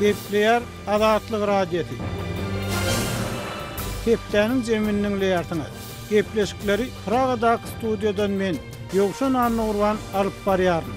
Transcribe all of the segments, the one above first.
Gepleýär Azatlyk Radiosy. Hepdäniň jemini diňleýärsiňiz. Gepleşikleri Pragadaky studiýadan men, Ýowşan Annagurban alyp barýaryn.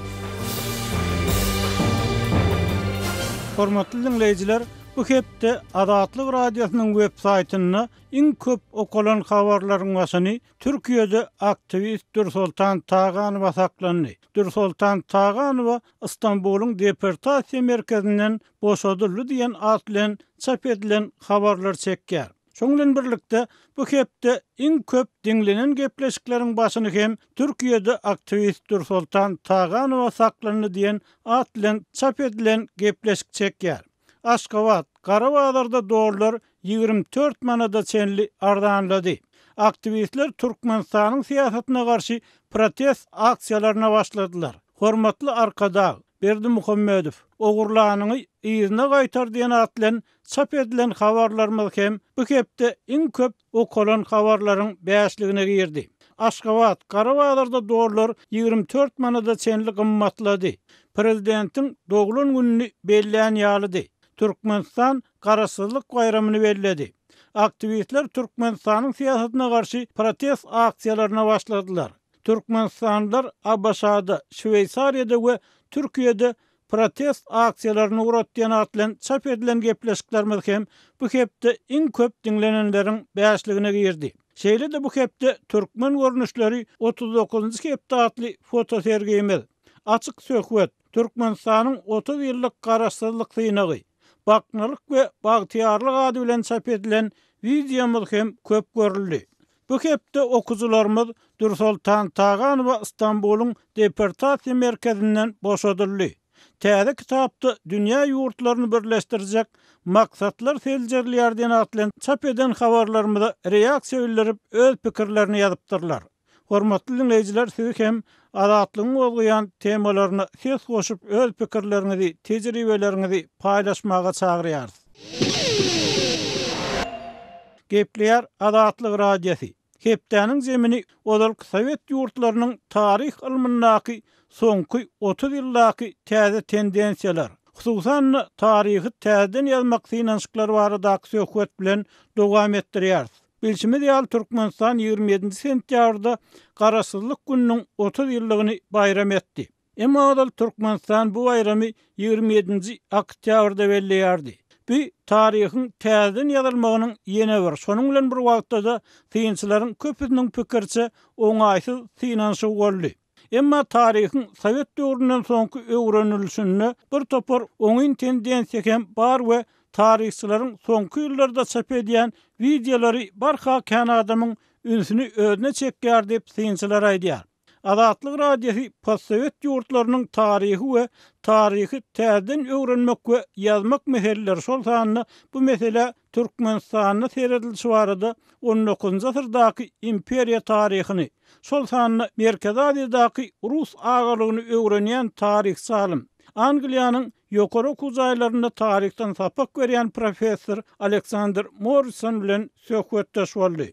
Hormatly diňleýjiler, bu hepde Azatlyk Radiosynyň web saýtynda iň köp okalan habarlaryň başyny Türkiýede aktiwist Dürsoltan Taganowa saklandy. Dürsoltan Taganowa Stambulyň deportasiýa merkezinden boşadyldy diýen at bilen çap edilen habarlar çekýär. Şonuň bilen birlikde, bu hepde iň köp diňlenen gepleşikleriň başyny hem Türkiýede aktiwist Dürsoltan Taganowa saklandy diýen at bilen çap edilen gepleşik çekýär. Aşgabat, gara bazarda dollar 24 manada çenli arzanlady. Aktiwistler Türkmenistanyň syýasatyna garşy protest aksiýalaryna başladylar. Hormatly Arkadag, Berdimuhamedow, ogurlanyňy yzyna gaýtar diýen at bilen çap edilen habarlarymyz hem bu hepde iň köp okalan habarlaryň bäşligine girdi. Aşgabat, gara bazarda dollar 24 manada çenli gymmatlady. Prezidentiň doglan gününi bellän ýalydy. Türkmenistan Garaşsyzlyk baýramyny belledi. Aktiwistler Türkmenistanyň syýasatyna garşy protest aksiýalaryna başladylar. Türkmenistanlylar ABŞ-da, Şweýsariýada we Türkiýede protest aksiýalaryny ugratýan at bilen çap edilen gepleşiklerimiz hem bu hepde iň köp diňlenenleriň bäşligine girdi. Şeýle-de bu hepde Türkmen görnüşleri 39-njy hepde atly fotosergimiz, Açyk söhbet, Türkmenistanyň 30 ýyllyk Garaşsyzlyk synagy, Baknalyk we bagtyýarlyk ady bilen çap edilen wideomyz hem köp görüldi. Bu hepde okyjylarymyz Dürsoltan Taganowa Stambulyň deportasiýa merkezinden boşadyldy. Täze kitapda dünýä ýurtlaryny birleşdirjek maksatlar seljerilýär diýen at bilen çap eden habarlarymyza reaksiýa bildirip öz pikirlerini ýazypdyrlar. Hormatly diňleýjiler sizi hem Azatlygyň gozgaýan temalaryna ses goşup öz pikirleriňizi, tejribeleriňizi paýlaşmaga çagyrýarys. Gepleýär Azatlyk Radiosy. Hepdäniň zemini ozalky sowet ýurtlarynyň taryh ylmyndaky soňky 30 ýyldaky täze tendensiýalar, hususan-da taryhy täzeden ýazmak synanyşyklary baradaky söhbet bilen dowam etdirýäris. Bilşimiz ýaly, Türkmenistan 27 sentýabrda Garaşsyzlyk gününiň 30 ýyllygyny baýram etdi. Emma ozal Türkmenistan bu baýramy 27-nji oktýabrda belleýärdi. Bu taryhyň täzeden ýazylmagynyň ýene bir, şonuň bilen bir wagtda-da synçylaryň köpüsiniň pikiriçe, oňaýsyz synanyşygy boldy. Emma taryhyň sowet döwründen soňky öwrenilişinde bir topar oňyn tendensiýa hem bar we taryhçylaryň soňky ýyllarda çap edýän wideolary barha kän adamyň ünsüni özüne çekýär diýip, synçylar aýdýar. Azatlyk Radiosy postsowet ýurtlarynyň taryhy we taryhy täzeden öwrenmek we ýazmak meseleleri, şol sanda bu meselä Türkmenistanda seredilişi barada on dokuzynjy asyrdaky imperiýa taryhyny, şol sanda Merkezi Aziýadaky rus agalygyny öwrenýän taryhçy alym, Angliýanyň Ýokary okuw jaýlarynda taryhdan sapak berýän professor Aleksandr Morrison bilen söhbetdeş boldy.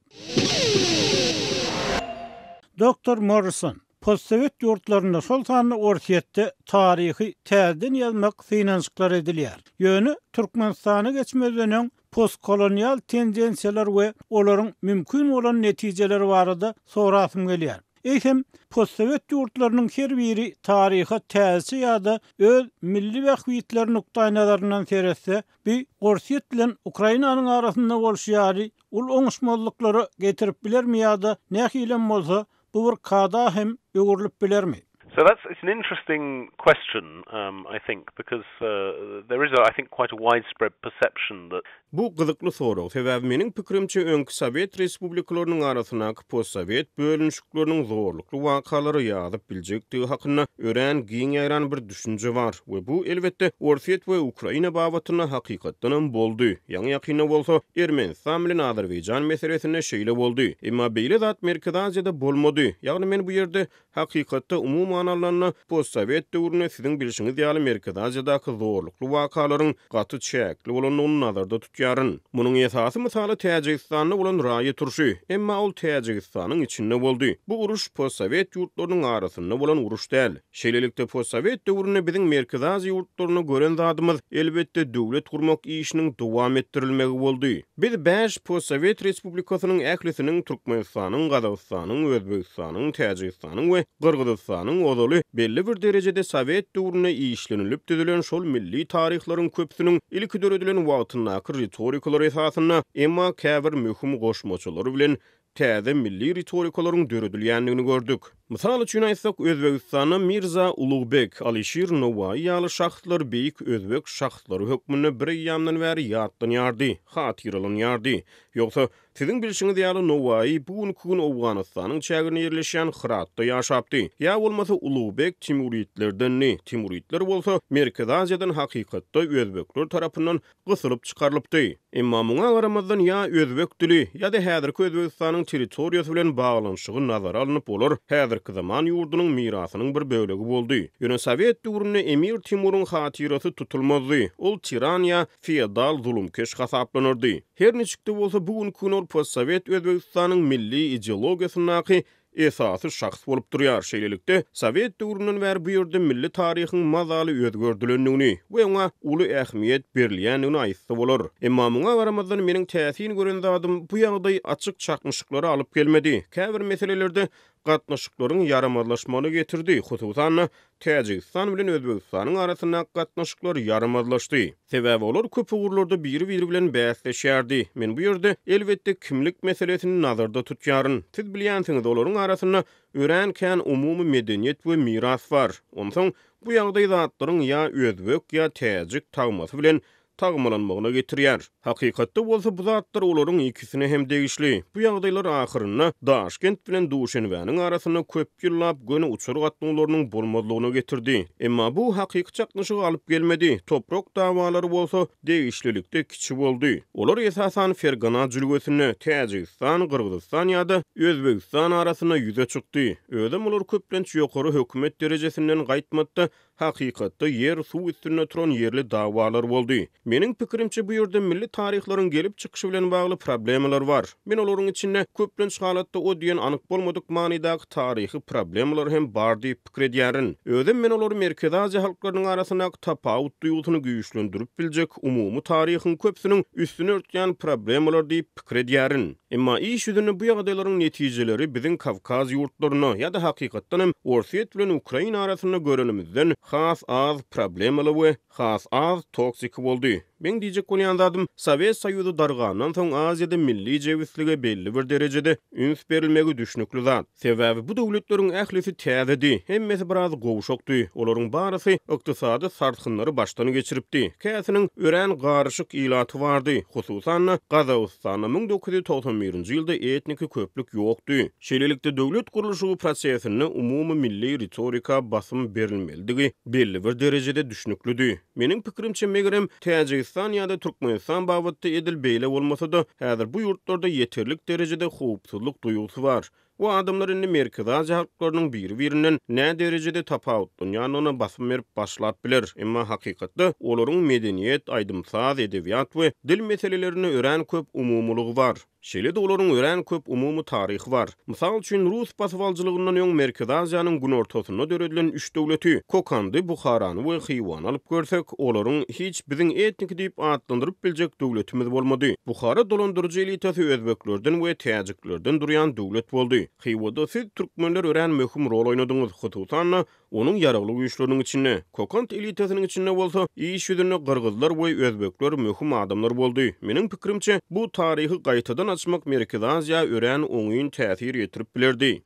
Doktor Morrison, postsowet ýurtlarynda, şol sanda Orsýetde taryhy täzeden ýazmak synanyşyklary edilýär. Ýöne Türkmenistana geçmezden öň postkolonial tendensiýalar we olaryň mümkin bolan netijeleri barada sorasym gelýär. Eýsem, postsowet ýurtlarynyň her biri taryha täzeçe ýa-da öz milli bähbitleri nukdaýnazaryndan seretse, bu Orsýet bilen Ukrainanyň arasynda bolşy ýaly uly oňuşmazlyklara getirip bilermi ýa-da nähilem bolsa bu bir kada hem öwrülip bilermi? So that's it's an interesting question, um, I think, because uh, there is, a, I think, quite a widespread perception that Bu gyzykly sorag, sebäbi meniň pikirimçe öňki sowet respublikalarynyň arasyndaky postsowet bölünişikleriniň zorlukly wakalara ýazyp biljekdigi hakynda örän giň ýaýran bir düşünje bar we bu, elbetde, Orsýet we Ukraina babatynda hakykatdanam boldy, ýaňy-ýakynda bolsa Ermenistan bilen Azerbaýjan meselesinde şeýle boldy. Emma beýle zat Merkezi Aziýada bolmady. Ýagny men bu ýerde Hakykatda, umuman alnanda, postsowet döwründe siziň bilşiňiz ýaly Merkezi Aziýadaky zorlukly wakalaryň gaty çäkli bolandygyny nazarda tutýaryn. tutýaryn. Munuň esasy mysaly Täjigistanda bolan raýat urşy, emma ol Täjigistanyň içinde boldy. Bu uruş postsowet ýurtlarynyň arasynda bolan uruş däl. Şeýlelikde, postsowet döwründe biziň Merkezi Aziýa ýurtlarynda gören zadymyz, elbetde, döwlet gurmak işiniň dowam etdirilmegi boldy. Biz bäş postsowet respublikasynyň ählisiniň, Türkmenistanyň, Gazagystanyň, Özbegistanyň, Täjigistanyň we Gyrgyzystanyň ozaly belli bir derejede sowet döwründe işlenilip düzülen şol milli taryhlaryň köpüsiniň ilki döredilen wagtyndaky ritorikalar esasynda, emma käbir möhüm goşmaçalar bilen täze milli ritorikalaryň döredilýändigini gördük. Mysal üçin aýtsak, Özbegistanda Mirza Ulugbek, Alyşir Nowaýy ýaly şahslar beýik özbek şahslary hökmünde bir eýýamdan bäri ýatlanýardy, hatyralanýardy. Ýogsa, siziň bilşiňiz ýaly, Nowaýy bu günki gün Owganystanyň çäginde ýerleşýän Hyratda ýaşapdy. Ýa bolmasa Ulugbek timuritlerdendi, timuritler bolsa Merkezi Aziýadan hakykatda özbekler tarapyndan gysylyp çykarylypdy. Emma muňa garamazdan ýa özbek dili, ýa-da häzirki Özbegistanyň territoriýasy bilen baglanyşygy nazara alnyp olar häzirki zaman ýurdunyň mirasynyň bir bölegi boldy. Ýöne sowet döwründe Emir Timuryň hatyrasy tutulmazdy, ol tiran ýa feodal zulumkeş hasaplanardy. Her niçik-de bolsa bu günki gün ol postsowet Özbegistanyň milli ideologiýasyndaky esasy şahs bolup durýar. Şeýlelikde, sowet döwründen bäri bu ýerde milli taryhyň mazaly özgerdilendigini we oňa uly ähmiýet berilýändigini aýtsa bolar. Emma muňa garamazdan meniň täsin gören zadym bu ýagdaý açyk çaknyşyklara alyp gelmedi. Käbir meselelerde gatnaşyklaryň ýaramazlaşmagyna getirdi, hususan-da, Täjigistan bilen Özbegistanyň arasyndaky gatnaşyklar ýaramazlaşdy. Sebäbi olar köp ugurlarda biri-biri bilen bäsleşýärdi. Men bu ýerde, elbetde, kimlik meselesini nazarda tutýaryn. Siz bilýänsiňiz, olaryň arasynda örän kän umumy medeniýet we miras bar. Onsoň, bu ýagdaý zatlaryň ýa özbek, ýa täjik tagmasy bilen tagmalanmagyna getirýär. Hakykatda bolsa bu zatlar olaryň ikisine hem degişli. Bu ýagdaýlar ahyrynda Daşkent bilen Duşenbäniň arasynda köp ýyllap göni uçar gatnawlarynyň bolmazlygyna getirdi. Emma bu hakyky çaknyşyga alyp gelmedi, toprak dawalary bolsa degişlilikde kiçi boldy. Olar esasan Fergana jülgesinde, Täjigistan, Gyrgyzystan ýa-da Özbegistan arasynda ýüze çykdy. Özem olar köplenç ýokary hökümet derejesinden gaýtmady-da, Hakykatda ýer, suw üstünde turan ýerli dawalar boldy. Meniň pikirimçe bu ýerde milli taryhlaryň gelip çykyşy bilen bagly problemalar bar. Men olaryň içinde köplenç halatda o diýen anyk bolmadyk manydaky taryhy problemalar hem bar diýip pikir edýärin. Özem men olary Merkezi Aziýa halklarynyň arasyndaky tapawut duýgusyny güýçlendirip biljek umumy taryhyň köpüsiniň üstüni örtýän problemalar diýip pikir edýärin. Emma iş ýüzünde bu ýagdaýlaryň netijeleri biziň Kawkaz ýurtlarynda ýa-da hakykatdan hem Orsýet bilen Ukraina arasynda görenimizden has az problemaly we has az toksiki boldy. Meň diýjek bolýan zadym, Sowet Soýuzy dargandan soň Aziýada milli jebislige belli bir derejede üns berilmegi düşnükli zat. Sebäbi bu döwletleriň ählisi täzedi, hemmesi biraz gowşakdy, olaryň barysy ykdysady sarsgynlary başdan geçiripdi, käsiniň örän garyşyk ilaty bardy, hususan-da, Gazagystanda 1991-nji ýylda etniki köplük ýokdy. Şeýlelikde, döwlet gurluşygy prosesinde umumy milli ritorika basym berilmelidigi belli bir derejede düşnüklidi. Meniň pikirimçe, megerem, Täjigistan ýa-da Türkmenistan babatda edil beýle bolmasa-da, häzir bu ýurtlarda ýeterlik derejede howpsuzlyk duýgusy bar. Bu adamlar indi Merkezi Aziýa halklarynyň biri-birinden näderejede tapawutlanýandygyna basym berip başlap biler, emma hakykatda olaryň medeniýet, aýdym-saz, edebiýat we dil meselelerinde örän köp umumylygy bar. Şeýle-de olaryň örän köp umumy taryhy bar. Mysal üçin, rus basybalyjylygyndan öň Merkezi Aziýanyň günortasynda döredilen üç döwleti, Kokandy, Buharany we Hywany alyp görsek, olaryň hiç biziň etniki diýip atlandyryp biljek döwletimiz bolmady. Buhara dolandyryjy elitasy özbeklerden we täjiklerden durýan döwlet boldy. Hywada siz, türkmenler örän möhüm rol oýnadyňyz, hususan-da, onuň ýaragly güýçleriniň içinde. Kokant elitasynyň içinde bolsa, iş ýüzünde gyrgyzlar we özbekler möhüm adamlar boldy. Meniň pikirimçe, bu taryhy gaýtadan açmak Merkezi Aziýa örän oňyn täsir ýetirip bilerdi.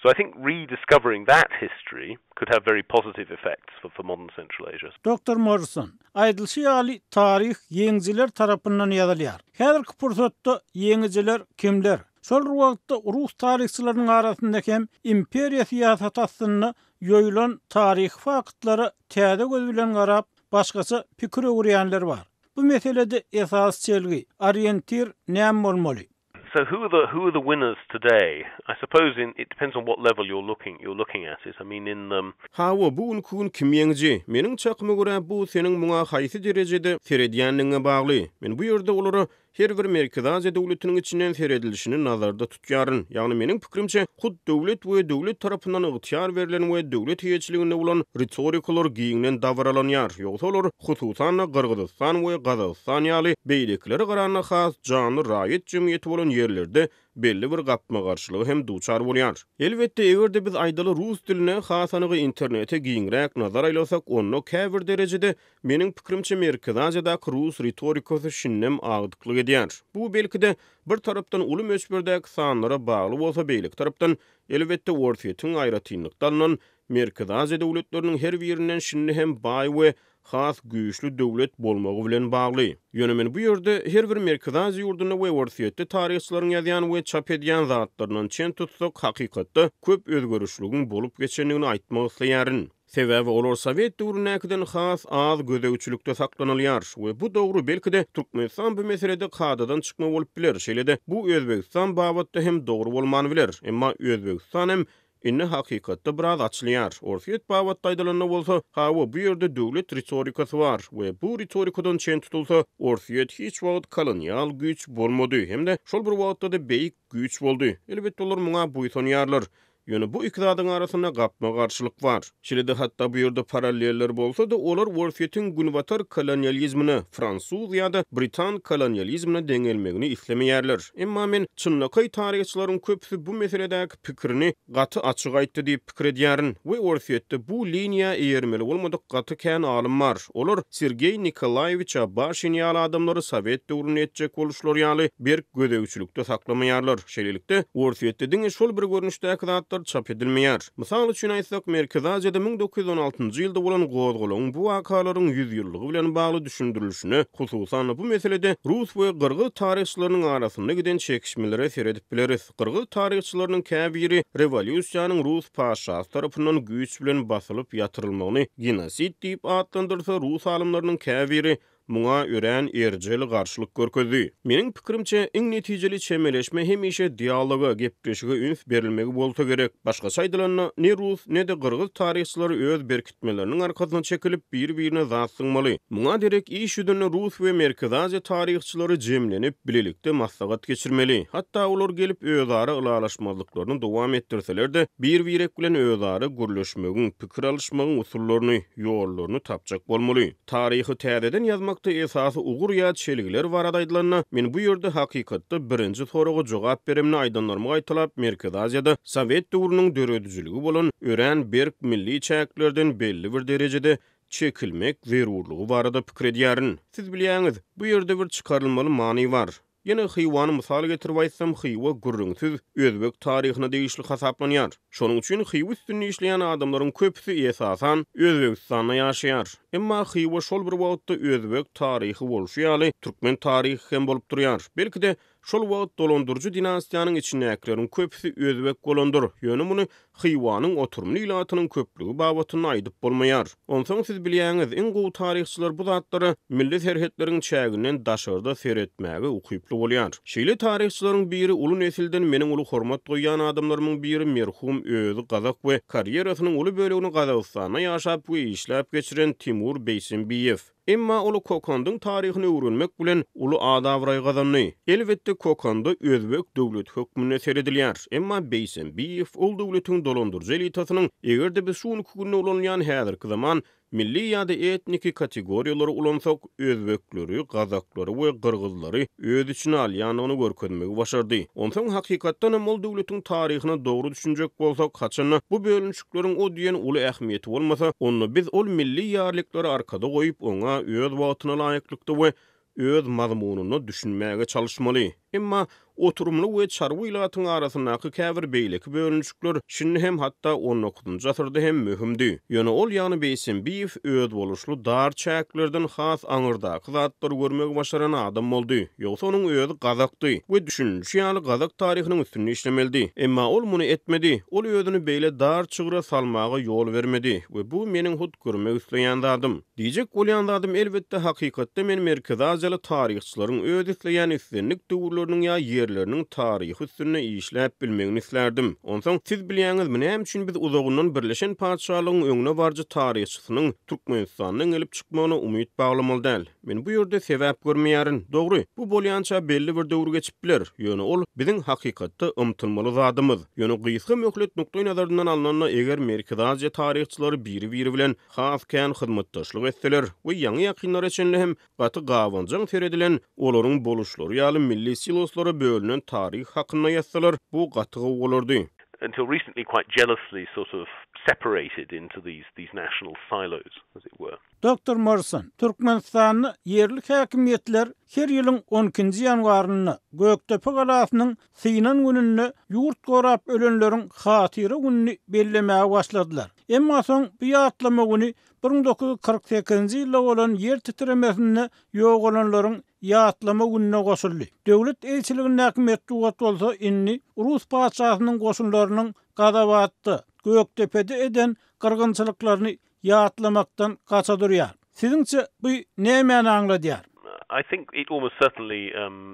So I think rediscovering that history could have very positive effects for for modern Central Asia. Doktor Morrison, Aýdylyşy ýaly, taryh ýeňijiler tarapyndan ýazylýar. Häzirki pursatda ýeňijiler kimler? Şol bir wagtda rus taryhçylarynyň arasynda hem imperiýa syýasaty astynda ýoýulan taryhy faktlara täze göz bilen garap, başgaça pikir öwürýänler bar. Bu meselede esasy çelgi, orientir, näme bolmaly? So who are the who are the winners today? I suppose in it depends on what level you're looking you're looking at it. I mean in um Hawa, bu günki gün kim ýeňiji? Meniň çakyma görä, bu seniň muňa haýsy derejede seredýändigiňe bagly. Men bu ýerde olara her bir Merkezi Aziýa döwletiniň içinden seredilişini nazarda tutýaryn. Ýagny meniň pikirimçe, hut döwlet we döwlet tarapyndan ygtyýar berlen we döwlet eýeçiliginde bolan ritorikalar giňden dabaralanýar. Ýogsa olar, hususan-da, Gyrgyzystan we Gazagystan ýaly beýlekilere garanda has janly raýat jemgyýeti bolan ýerlerde belli bir gapma-garşylyga hem duçar bolýar. Elbetde, eger-de biz aýdaly rus diline, has anygy internete giňräk nazar aýlasak, onda käbir derejede, meniň pikirimçe, Merkezi Aziýadaky rus ritorikasy şindem agdyklyk edýär. Bu, belki-de, bir tarapdan uly möçberdäki sanlara bagly bolsa, beýleki tarapdan, elbetde, Orsýetiň aýratynlykda alnan Merkezi Aziýa döwletleriniň her birinden şindi hem baý we has güýçli döwlet bolmagy bilen bagly. Ýöne men bu ýerde her bir Merkezi Aziýa ýurdunda we Orsýetde taryhçylaryň ýazýan we çap edýän zatlaryndan çen tutsak, hakykatda köp özgerişligiň bolup geçendigini aýtmak isleýärin. Sebäbi olar sowet döwründäkiden has az gözegçilikde saklanylýar. We bu dogry, belki-de, Türkmenistan bu meselede kadadan çykma bolup biler, şeýle-de bu Özbegistan babatda hem dogry bolman biler. Emma Özbegistan hem Indi hakykatda biraz açylýar. Orsýet babatda aýdylanda bolsa, hawa, bu ýerde döwlet ritorikasy bar we bu ritorikadan çen tutulsa, Orsýet hiç wagt kolonial güýç bolmady hem-de şol bir wagtda-da beýik güýç boldy. Elbetde, olar muňa buýsanýarlar. Ýöne bu iki zadyň arasynda gapma-garşylyk bar. Şeýle-de hatda bu ýerde paralleller bolsa-da, olar Orsýetiň günbatar kolonializmine, fransuz ýa-da britan kolonializmine deňelmegini islemeýärler. Emma men çynlakaý taryhçylaryň köpüsi bu meseledäki pikirini gaty açyk aýtdy diýip pikir edýärin we Orsýetde bu liniýa eýermeli bolmadyk gaty kän alym bar. Olar Sergeý Nikolaýewiç Abaşin ýaly adamlary sowet döwründe etjek boluşlary ýaly berk gözegçilikde saklamaýarlar. Şeýlelikde, Orsýetde diňe şol bir görnüşdäki zatlar çap edilmeýär. Mysal üçin aýtsak, Merkezi Aziýada 1916-njy ýylda bolan gozgalaňyň bu wakalaryň ýüzýyllygy bilen bagly düşündirilişine, hususan-da bu meselede rus we gyrgyz taryhçylarynyň arasynda giden çekişmelere seredip bileris. Gyrgyz taryhçylarynyň käbiri rewolýusiýanyň rus patyşasy tarapyndan güýç bilen basylyp ýatyrylmagyny genosid diýip atlandyrsa, rus alymlarynyň käbiri muňa örän erjel garşylyk görkezdi. Meniň pikirimçe, iň netijeli çemeleşme hemişe dialoga, gepleşige üns berilmegi bolsa gerek. Başgaça aýdylanda, ne rus, ne-de gyrgyz taryhçylary öz berkitmeleriniň arkasyna çekilip, bir-birine zat zyňmaly. Muňa derek iş ýüzünde rus we Merkezi Aziýa taryhçylary jemlenip, bilelikde maslahat geçirmeli. Hatda olar gelip özara ylalaşmazlyklaryny dowam etdirseler-de, bir-birek bilen özara gürleşmegiň, pikir alyşmagyň usullaryny, ýollaryny tapjak bolmaly. Taryhy täzeden ýazmakda esasy ugur ýa çelgiler barada aýdylanda, men bu ýerde hakykatda birinji soraga jogap beremde aýdanlarymy gaýtalap, Merkezi Aziýada sowet döwrüniň döredijiligi bolan örän berk milli çäklerden belli bir derejede çekilmek zerurlygy barada pikir edýärin. Siz bilýäňiz, bu ýerde bir çykarylmaly many bar. Ýene Hywany mysal getirip aýtsam, Hywa gürrüňsiz özbek taryhyna degişli hasaplanýar. Şonuň üçin Hywa üstünde işleýän adamlaryň köpüsi, esasan, Özbegistanda ýaşaýar. Emma Hywa şol bir wagtda özbek taryhy bolşy ýaly, türkmen taryhy hem bolup durýar. Belki-de, şol wagt dolandyryjy dinastiýanyň içindäkileriň köpüsi özbek bolandyr, ýöne muny Hywanyň oturymly ilatynyň köplügi babatynda aýdyp bolmaýar. Onsoň siz bilýäňiz, iň gowy taryhçylar bu zatlara milli serhetleriň çäginden daşarda seretmäge ukyply bolýar. Şeýle taryhçylaryň biri uly nesilden meniň uly hormat goýýan adamlarymyň biri merhum özi gazak we karýerasynyň uly bölegini Gazagystanda ýaşap we işläp geçiren Timur Beýsembiýew. Emma ol Kokandyň taryhyny öwrenmek bilen uly at-abraý gazandy. Elbetde, Kokanda özbek döwleti hökmünde seredilýär. Emma Beýsembiýew ol döwletiň dolandyryjy elitasynyň, eger-de biz şu günki günde ulanylýan häzirki zaman milli ýa-da etniki kategoriýalary ulansak, özbekleri, gazaklary we gyrgyzlary öz içine alýandygyny görkezmegi başardy. Onsoň hakykatdan hem ol döwletiň taryhyna dogry düşünjek bolsak, haçanda bu bölünişikleriň o diýen uly ähmiýeti bolmasa, onda biz ol milli ýarlikleri arkada goýup, oňa öz wagtyna laýyklykda we öz mazmunynda düşünmäge çalyşmaly. Emma oturymly we çarwa ilatyň arasyndaky käbir beýleki bölünişikler şindi hem hatda on dokuzynjy asyrda hem möhümdi. Ýöne ol, ýagny Beýsembiýew özboluşly dar çäklerden has aňyrdaky zatlary görmegi başaran adam boldy. Ýogsa onuň özi gazakdy we düşünilişi ýaly gazak taryhynyň üstünde işlemelidi. Emma ol muny etmedi. Ol özüni beýle dar çygra salmaga ýol bermedi we bu meniň hut görmek isleýän zadym. Diýjek bolýan zadym elbetde hakykatda men Merkezi Aziýaly taryhçylaryň öz isleýän islendik döwürlerinde. döwürleriniň ýa ýerleriniň taryhy üstünde işläp bilmegini islärdim. Onsoň, siz bilýäňizmi, näme üçin biz uzagyndan Birleşen Patyşalygyň öňde baryjy taryhçysynyň Türkmenistandan gelip çykmagyna umyt baglamaly däl? Men bu ýerde sebäp görmeýärin. Dogry, bu bolýança belli bir döwür geçip biler, ýöne ol biziň hakykatda ymtylmaly zadymyz. Ýöne gysga möhlet nukdaýnazaryndan alnanda, eger Merkezi Aziýa taryhçylary biri-biri bilen has kän hyzmatdaşlyk etseler we ýaňy-ýakynlara çenli hem gaty gabanjaň seredilen, olaryň boluşlary ýaly milli siloslara bölünen taryh hakynda ýazsalar, bu gaty gowy bolardy. Until recently quite jealously sort of separated into these these national silos, as it were. Doktor Morrison, Türkmenistanda ýerli häkimiýetler her ýylyň on ikinji ýanwarynda Gökdepe galasynyň synan gününde ýurt gorap ölenleriň hatyra gününi bellemäge başladylar. Emma soň bu ýatlama güni 1948-nji ýylda bolan ýer titremesinde ýogalanlaryň ýatlama gününe goşuldy. Döwlet eýeçiligindäki metbugat bolsa indi rus patyşasynyň goşunlarynyň Gazabatda, Gökdepede eden gyrgynçylyklaryny ýatlamakdan gaça durýar. Siziňçe bu nämäni aňladýar? I think it almost certainly,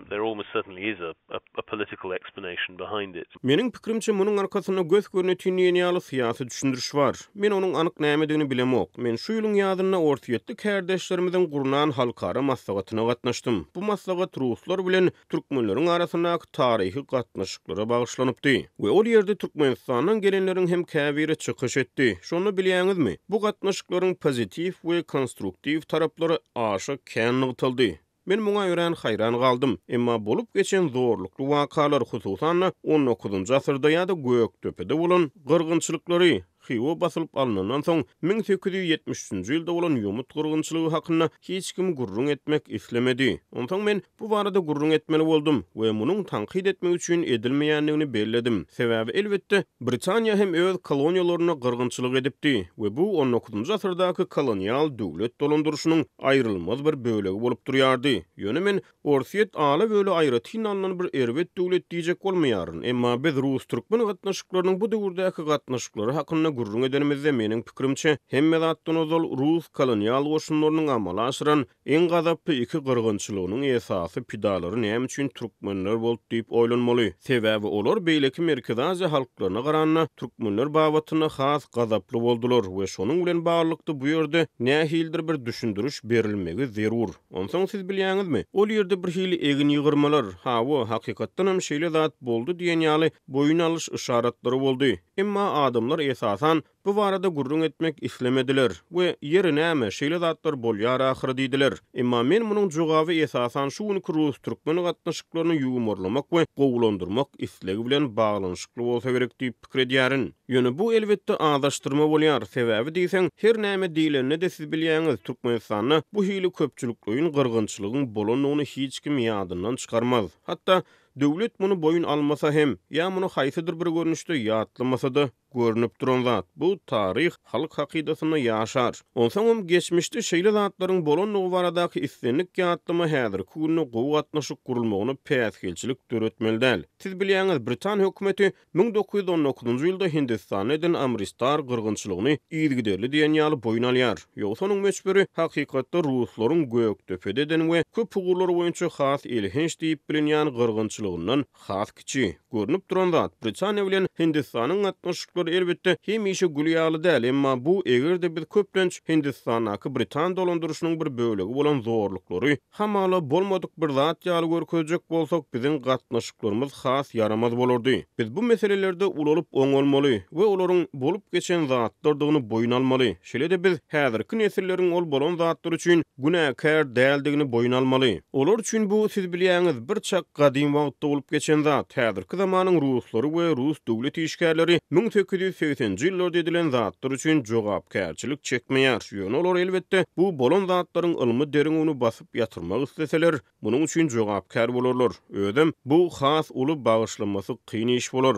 there almost certainly is a a political explanation behind it. Meniň pikirimçe, munuň arkasynda gös-görnetin diýen ýaly syýasy düşündiriş bar. Men onuň anyk nämedigini bilemok. Men şu ýylyň ýazynda orsýetli kärdeşlerimiziň gurnan halkara maslahatyna gatnaşdym. Bu maslahat ruslar bilen türkmenleriň arasyndaky taryhy gatnaşyklara bagyşlanypdy we ol ýerde Türkmenistandan gelenleriň hem käbiri çykyş etdi. Şonda bilýäňizmi, bu gatnaşyklaryň pozitiw we konstruktiw taraplary aşa kän nygtaldy. Men muňa örän haýran galdym. Emma bolup geçen zorlukly wakalar, hususan-da, on dokuzynjy asyrda ýa-da Gökdepede bolan gyrgynçylyklary, Hywa basylyp alnandan soň, 1873-nji ýylda bolan ýomut gyrgynçylygy hakynda hiç kim gürrüň etmek islemedi. Onsoň men bu barada gürrüň etmeli boldum we munuň tankyt etmek üçin edilmeýändigini belledim. Sebäbi, elbetde, Britaniýa hem öz koloniýalarynda gyrgynçylyk edipdi we bu on dokuzynjy asyrdaky kolonial döwlet dolandyryşynyň aýrylmaz bir bölegi bolup durýardy. Ýöne men Orsýet ala-böle aýratyn alnan bir erbet döwlet diýjek bolmaýaryn, emma biz rus-türkmen gatnaşyklarynyň bu döwürdäki gatnaşyklary hakynda gürrüň edenimizde, meniň pikirimçe, hemme zatdan ozal rus kolonial goşunlarynyň amala aşyran iň gazaply iki gyrgynçylygynyň esasy pidalary näme üçin türkmenler boldy diýip oýlanmaly. Sebäbi olar beýleki Merkezi Aziýa halklaryna garanda türkmenler babatynda has gazaply boldular we şonuň bilen baglylykda bu ýerde nähilidir bir düşündiriş berilmegi zerur. Onsoň siz bilýäňizmi, ol ýerde bir hili egin ýygyrmalar, hawa, hakykatdanam şeýle zat boldy diýen ýaly boýun alyş yşaratlary boldy. Emma adamlar esasan bu barada gürrüň etmek islemediler we ýeri näme, şeýle zatlar bolýar ahyry diýdiler. Emma men munuň jogaby esasan şu günki rus-türkmen gatnaşyklaryny ýuwmarlamak we gowulandyrmak islegi bilen baglanyşykly bolsa gerek diýip pikir edýärin. Ýöne bu elbetde azaşdyrma bolýar, sebäbi diýseň, her näme diýlende-de siz bilýäňiz, Türkmenistanda bu hili köpçülikleýin gyrgynçylygyň bolandygyny hiç kim ýadyndan çykarmaz. Hatda döwlet muny boýun almasa hem, ýa muny haýsydyr bir görnüşde ýatlamasa-da, görnüp duran zat, bu taryh halk hakydasynda ýaşar. Onsoňam geçmişde şeýle zatlaryň bolandygy baradaky islendik ýatlama häzirki günde gowy gatnaşyk gurulmagyna päsgelçilik döretmeli däl. Siz bilýäňiz, britan hökümeti 1919-njy ýylda Hindistanda eden Amristar gyrgynçylygyny yzygiderli diýen ýaly boýun alýar. Ýogsa onuň möçberi hakykatda ruslaryň Gökdepede eden we köp ugurlar boýunça has elhenç diýip bilinýän gyrgynçylygyndan has kiçi. Görnüp duran zat, Britaniýa bilen Hindistanyň gatnaşyklary elbetde hemişe gül ýaly däl, emma bu eger-de biz köplenç Hindistandaky britan dolandyryşynyň bir bölegi bolan zorluklary Hamala bolmadyk bir zat ýaly görkezjek bolsak, biziň gatnaşyklarymyz has ýaramaz bolardy. Biz bu meselelerde ulalyp oňalmaly we olaryň bolup geçen zatlardygyny boýun almaly. Şeýle-de biz häzirki nesilleriň ol bolan zatlar üçin günäkär däldigini boýun almaly. Olar üçin bu, siz bilýäňiz, bir çak gadym wagtda bolup geçen zat. Häzirki zamanyň ruslary we rus döwlet işgärleri 1880-nji ýyllarda edilen zatlar üçin jogapkärçilik çekmeýär. Ýöne olar, elbetde, bu bolan zatlaryň ylmy derňewini basyp ýatyrmak isleseler, munuň üçin jogapkär bolarlar. Özem, bu has uly, bagyşlamasy kyn iş bolar.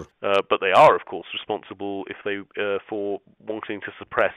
But they are, of course, responsible if they for wanting to suppress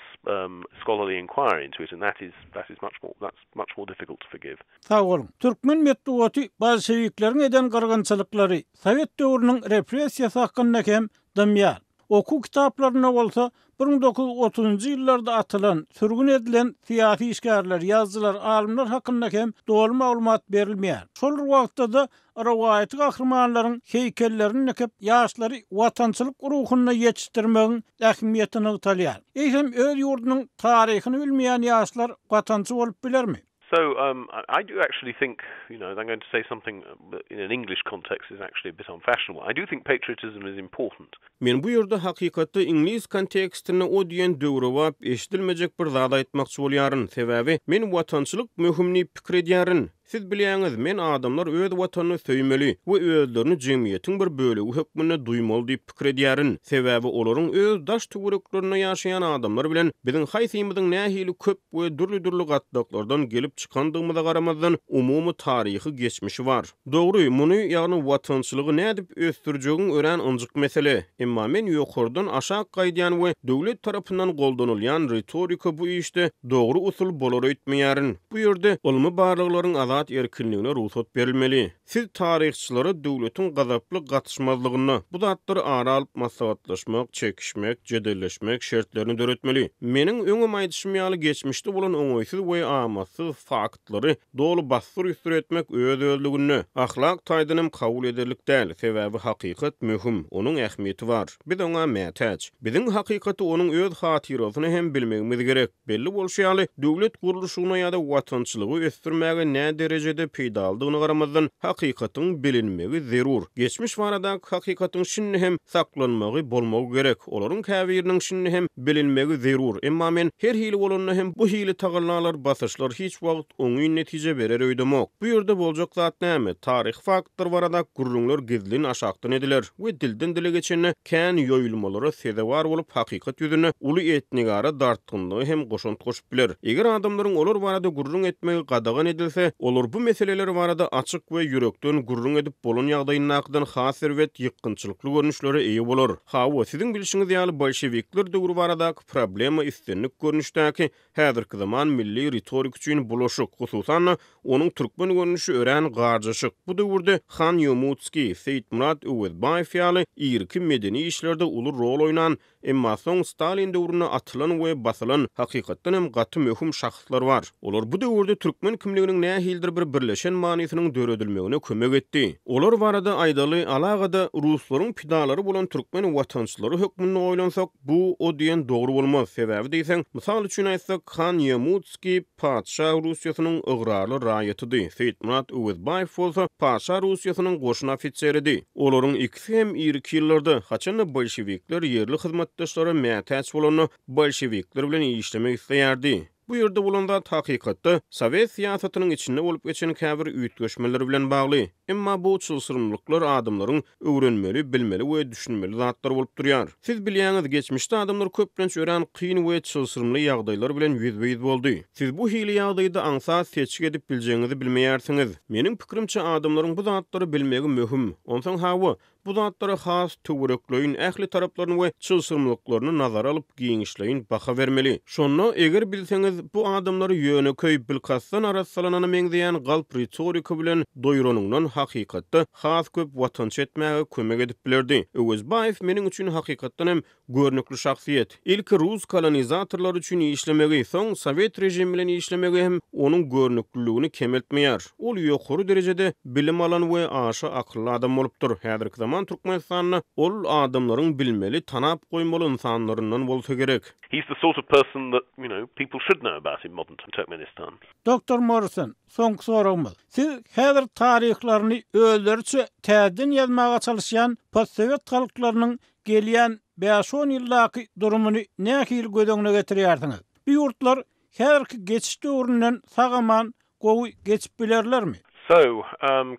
scholarly inquiry into it, and that is that is much more that's much more difficult to forgive. Sag boluň. Türkmen metbugaty bolşewikleriň eden gyrgynçylyklary, sowet döwrüniň repressiýasy hakynda hem dymýar. Okuw kitaplarynda bolsa 1930-njy ýyllarda atylan, sürgün edilen syýasy işgärler, ýazyjylar, alymlar hakynda hem doly maglumat berilmeýär. Şol bir wagtda-da rowaýaty gahrymanlaryň heýkellerini dikip, ýaşlary watançylyk ruhunda ýetişdirmegiň ähmiýeti nygtalýar. Eýsem, öz ýurdunyň taryhyny bilmeýän ýaşlar watançy bolup bilermi? So, um, I do actually think, you know, I'm going to say something that in an English context is actually a bit unfashionable. I do think patriotism is important. Men bu ýerde hakykatda iňlis kontekstinde o diýen döwrebap eşidilmejek bir zat aýtmakçy bolýaryn, sebäbi men watançylyk möhüm diýip pikir edýärin. Siz bilýäňiz, men adamlar öz watanyny söýmeli we özlerini jemgyýetiň bir bölegi hökmünde duýmaly diýip pikir edýärin. Sebäbi olaryň öz daş-töwereklerinde ýaşaýan adamlar bilen biziň haýsymyzyň nähili köp we dürli-dürli gatlaklardan gelip çykandygymyza garamazdan umumy taryhy geçmişi bar. Dogry, muny, ýagny watançylygy nädip ösdürjegiň örän ynjyk mesele. Emma men ýokardan aşak gaýdýan we döwlet tarapyndan goldanylýan ritorika bu işde dogry usul bolar öýtmeýärin. Bu ýerde ylmy barlaglaryň azat erkinligine rugsat berilmeli. Siz taryhçylara döwletiň gazaply gatyşmazlygynda bu zatlary ara alyp maslahatlaşmak, çekişmek, jedelleşmek şertlerini döretmeli. Meniň öňem aýdyşym ýaly geçmişde bolan oňaýsyz we amatsyz fakt Faktlary doly bassyr-üstür etmek öz-özlüginde, ahlak taýdan hem kabul ederlik däl, sebäbi hakykat möhüm, onuň ähmiýeti bar. Biz oňa mätäç. Biziň hakykaty onuň öz hatyrasyna hem bilmegimiz gerek. Belli bolşy ýaly, döwlet gurluşygyna ýa-da watançylygy ösdürmäge näderejede peýdalydygyna garamazdan, hakykatyň bilinmegi zerur. Geçmiş baradaky hakykatyň şindi hem saklanmagy, bolmagy gerek. Olaryň käbiriniň şindi hem bilinmegi zerur. Emma men her hili bolanda hem bu hili tagallalar, basyşlar hiç wagt oňyn netije berer öýdemok. Bu ýerde boljak zat näme? Taryhy faktlar barada gürrüňler gizlin aşakdan ediler we dilden dile geçende kän ýoýulmalara sezewar bolup hakykat ýüzünde uly etnigara dartgynlyga hem goşant goşup biler. Eger adamlaryň olar barada gürrüň etmegi gadagan edilse, olar bu meseleler barada açyk we ýürekden gürrüň edip bolan ýagdaýyndakydan has erbet ýykgynçylykly görnüşlere eýe bolar. Hawa, siziň bilşiňiz ýaly bolşewikler döwri baradaky problema islendik görnüşdäki häzirki zaman milli ritorik üçin bulaşyk, hususan-da, onuň türkmen görnüşi örän garjaşyk. Bu döwürde Han Ýomutskiý, Seýitmyrat Öwezbaýew ýaly irki medeni işlerde uly rol oýnan, emma soň Stalin döwründe atylan we basylan, hakykatdan hem gaty möhüm şahslar bar. Olar bu döwürde türkmen kimliginiň nähilidir bir birleşen manysynyň döredilmegine kömek etdi. Olar barada aýdaly, alagada ruslaryň pidalary bolan türkmen watançylary hökmünde oýlansak, Bu o diýen dogry bolmaz, sebäbi diýseň, mysal üçin aýtsak, Han Ýomutskiý patyşa Russiýasynyň ygrarly raýatydy, Seýitmyrat Öwezbaýew bolsa patyşa Russiýasynyň goşun ofiseridi. Olaryň ikisi hem irki ýyllarda, haçan-da bolşewikler ýerli hyzmatdaşlara mätäç bolanda, bolşewikler bilen işlemek isleýärdi. Bu ýerde bolan zat hakykatda sowet syýasatynyň içinde bolup geçen käbir üýtgeşmeler bilen bagly. Emma bu çylşyrymlyklar adamlaryň öwrenmeli, bilmeli we düşünmeli zatlary bolup durýar. Siz bilýäňiz, geçmişde adamlar köplenç örän kyn we çylşyrymly ýagdaýlar bilen ýüzbe-ýüz boldy. Siz bu hili ýagdaýda aňsat seçgi edip biljegiňizi bilmeýärsiňiz. Meniň pikirimçe, adamlaryň bu zatlary bilmegi möhüm. Onsoň hawa, Bu zatlara has töwerekleýin, ähli taraplaryny we çylşyrymlyklaryny nazara alyp, giňişleýin baha bermeli. Şonda, eger bilseňiz, bu adamlary ýönekeý, bilkastdan arassalanana meňzeýän galp ritorika bilen doýranyňdan hakykatda has köp watançy etmäge kömek edip bilerdi. Öwezbaýew meniň üçin hakykatdan hem Görnükli şahsyýet. Ilki rus kolonizatorlary üçin işlemegi, soň sowet režimi bilen işlemegi hem onuň görnükliligini kemeltmeýär. Ol ýokary derejede bilim alan we aşa akylly adam bolupdyr. Häzirki zaman Türkmenistanda ol adamlaryň bilmeli, tanap goýmaly ynsanlaryndan bolsa gerek. He's the sort of person that, you know, people should know about in modern Turkmenistan. Doktor Morrison, soňky soragymyz. Siz häzir taryhlaryny özleriçe täzeden ýazmaga çalyşýan postsowet halklarynyň gelýän bäş-on ýyldaky durumyny nähili göz öňüne getirýärsiňiz? Bu ýurtlar häzirki geçiş döwründen sag-aman gowy geçip bilerlermi? So,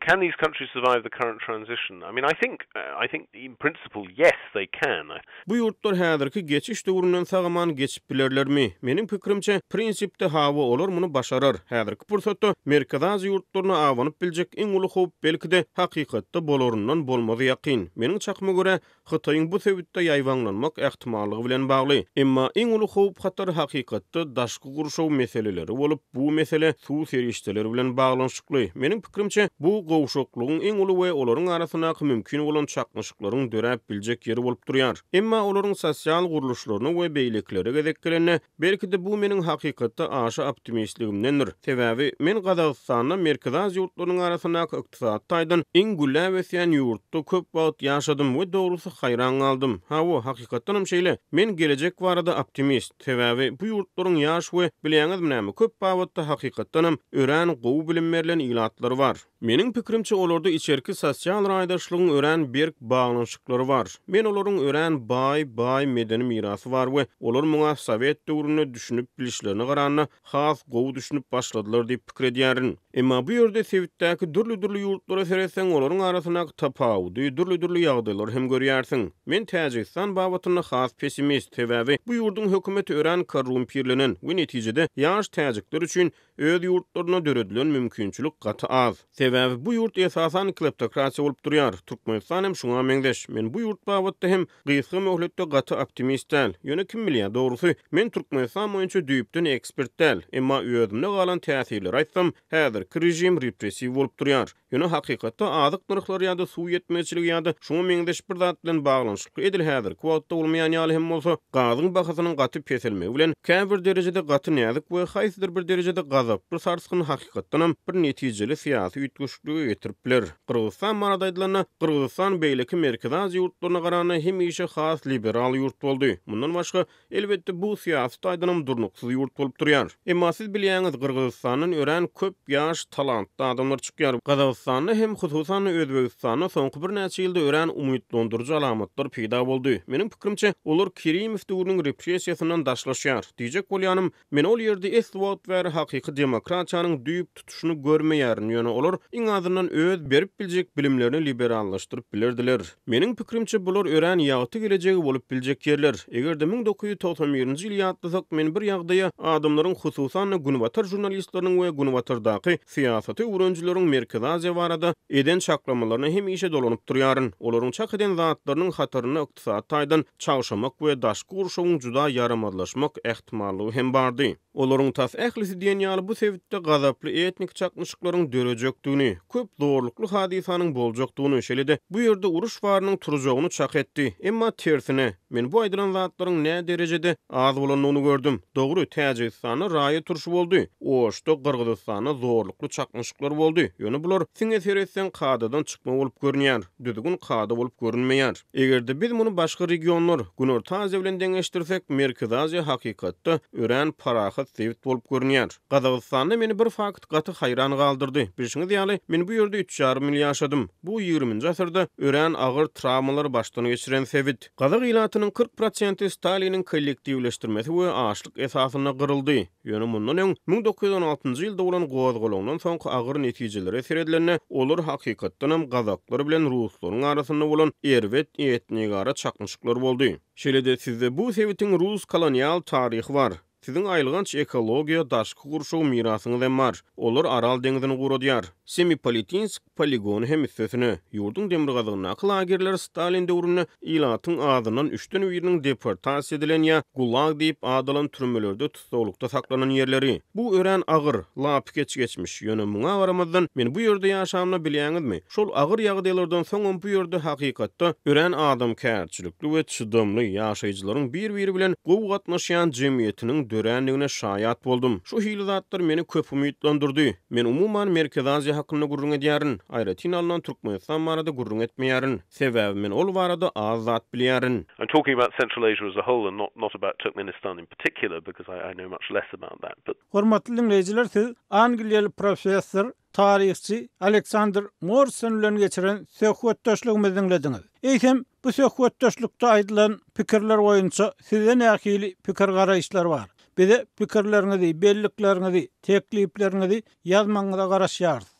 can these countries survive the current transition? I mean, I think, I think in principle, yes, they can. Bu ýurtlar häzirki geçiş döwründen sag-aman geçip bilerlermi? Meniň pikirimçe, prinsipde hawa, olar muny başarar. Häzirki pursatda Merkezi Aziýa ýurtlaryna abanyp biljek iň uly howp, belki-de, hakykatda bolaryndan bolmazy ýakyn. Meniň çakyma görä, Hytaýyň bu sebitde ýaýbaňlanmak ähtimallygy bilen bagly. Emma iň uly howp-hatar hakykatda daşky gurşaw meseleleri bolup, bu mesele suw serişdeleri bilen baglanyşykly. Meniň. Meniň pikirimçe, bu gowşaklygyň iň uly we olaryň arasyndaky mümkin bolan çaknyşyklaryň döräp biljek ýeri bolup durýar. Emma olaryň sosial gurluşlaryna we beýlekilere gezek gelende, belki-de bu meniň hakykatda aşa optimistligimdendir. Sebäbi, men Gazagystanda Merkezi Aziýa ýurtlarynyň arasyndaky ykdysady taýdan iň gülläp ösýän ýurtda köp wagt ýaşadym we dogrusy haýran galdym. Hawa, hakykatdanam şeýle. Men gelejek barada optimist. Sebäbi bu ýurtlaryň ýaş we, bilýäňizmi näme, köp babatda hakykatdanam örän gowy bilim berlen ilatlary bar. Meniň pikirimçe, olarda içerki sosial raýdaşlygyň örän berk baglanyşyklary bar. Men olaryň örän baý, baý medeni mirasy bar we olar muňa sowet döwründe düşünip bilişlerine garanda has gowy düşünip başladylar diýip pikir edýärin. Emma bu ýerde sebitdäki dürli-dürli ýurtlara seretseň, olaryň arasyndaky tapawudy, dürli-dürli ýagdaýlary hem görýärsiň. Men Täjigistan babatynda has pessimist, sebäbi bu ýurduň hökümeti örän korrumpirlenen we netijede ýaş täjikler üçin öz ýurtlarynda döredilen mümkinçilik gaty az. Sebäbi bu ýurt esasan kleptokratiýa bolup durýar. Türkmenistan hem şuňa meňzeş. Men bu ýurt babatda hem gysga möhletde gaty optimist däl. Ýöne kim bilýär, dogrusy, men Türkmenistan boýunça düýpden ekspert däl. Emma özümde galan täsirleri aýtsam, häzirki režim repressiw bolup durýar. Ýöne hakykatda azyk nyrhlary ýa-da suw ýetmezçiligi ýa-da şuňa meňzeş bir zat bilen baglanyşykly edil häzirki wagtda bolmaýan ýaly hem bolsa, gazyň bahasynyň gaty peselmegi bilen käbir derejede gaty näzik we haýsydyr bir derejede gazaply sarsgyn hakykatdanam bir netijeli syýasy üýtgeşiklige getirip biler. Gyrgyzystan barada aýdylanda, Gyrgyzystan beýleki Merkezi Aziýa ýurtlaryna garanda hemişe has liberal ýurt boldy. Mundan başga, Elbetde, bu syýasy taýdanam durnuksyz ýurt bolup durýar. Emma siz bilýäňiz, Gyrgyzystandan örän köp ýaş, talantly adamlar çykýar. Gazagystanda hem, hususan-da, Özbegistanda soňky birnäçe ýylda örän umytlandyryjy alamatlar peýda boldy. Meniň pikirimçe, olar Kerimow döwrüniň repressiýasyndan daşlaşýar. Diýjek bolýanym, Men ol ýerde esli wagt bäri hakyky demokratiýanyň düýp tutuşyny görmeýärin, ýöne olar iň azyndan öz berip biljek bilimlerini liberallaşdyryp bilerdiler. Meniň pikirimçe, bular örän ýagty gelejegi bolup biljek ýerler. Eger-de 1991-nji ýyly ýatlasak, men bir ýagdaýa, adamlaryň, hususan-da, günbatar žurnalistleriniň we günbatardaky syýasaty öwrenijileriň Merkezi Aziýa barada eden çaklamalaryna hemişe dolanyp durýaryn. Olaryň çak eden zatlarynyň hatarynda ykdysady taýdan çagşamak we daşky gurşawyň juda ýaramazlaşmak ähtimallygy hem bardy. Olaryň tas ählisi diýen ýaly bu sebitde gazaply etnik çaknyşyklaryň dörejekdigini, köp zorlukly hadysanyň boljakdygyny, şeýle-de bu ýerde uruş barynyň turjagyny çak etdi. Emma tersine, men bu aýdylan zatlaryň näderejede az bolandygyny gördüm. Dogry, Täjigistanda raýat urşy boldy, Oşda, Gyrgyzystanda zorlukly çaknyşyklar boldy, ýöne bular siňe seretseň kadadan çykma bolup görünýär, düzgün-kada bolup görünmeýär. Eger-de biz muny başga regionlar, Günorta Aziýa bilen deňeşdirsek, Merkezi Aziýa hakykatda örän parahat sebit bolup görünýär. Gazagystanda meni bir fakt gaty haýran galdyrdy. Bilşiňiz ýaly, men bu ýerde üç ýarym ýyl ýaşadym. Bu ýigriminji asyrda örän agyr trawmalary başdan geçiren sebit. Gazak ilatynyň 40 prosenti Staliniň kollektiwleşdirmesi we açlyk esasynda gyryldy. Ýöne mundan öň, 1916-njy ýylda bolan gozgalaňdan soňky agyr netijelere seredilende, olar hakykatdanam gazaklar bilen ruslaryň arasynda bolan erbet etnigara çaknyşyklar boldy. Şeýle-de sizde bu sebitiň rus kolonial taryhy bar. Siziň aýylganç ekologiýa, daşky gurşaw mirasyňyz hem bar. Olar Aral deňzini guradýar. Semipalitinsk poligony hem üstesine. Ýurduň demirgazygyndaky lagerler Stalin döwründe ilatyň azyndan üçden biriniň deportasiýa edilen ýa Gulag diýip at alan türmelerde tussaglykda saklanan ýerleri. Bu örän agyr, lapykeç geçmiş. Ýöne muňa garamazdan, men bu ýerde ýaşamda bilýäňizmi, şol agyr ýagdaýlardan soňam bu ýerde hakykatda örän adamkärçilikli we çydamly, ýaşaýjylaryň bir-biri bilen gowy gatnaşýan jemgyýetiniň dörändigine şaýat boldum. Şu hili zatlar meni köp umytlandyrdy. Men umuman Merkezi Aziýa hakynda gürrüň edýärin, aýratyn alnan Türkmenistan barada gürrüň etmeýärin. Sebäbi men ol barada az zat bilýärin. I'm talking about Central Asia as a whole and not not about Turkmenistan in particular because I I know much less about that but. Hormatly diňleýjiler siz angliýaly professor, taryhçy Aleksandr Morrison bilen geçiren söhbetdeşligimizi diňlediňiz. Eýsem, bu söhbetdeşlikde aýdylan pikirler boýunça sizde nähili pikir-garaýyşlar bar? Bize pikirleriňizi, bellikleriňizi, teklipleriňizi ýazmagyňyza garaşýarys.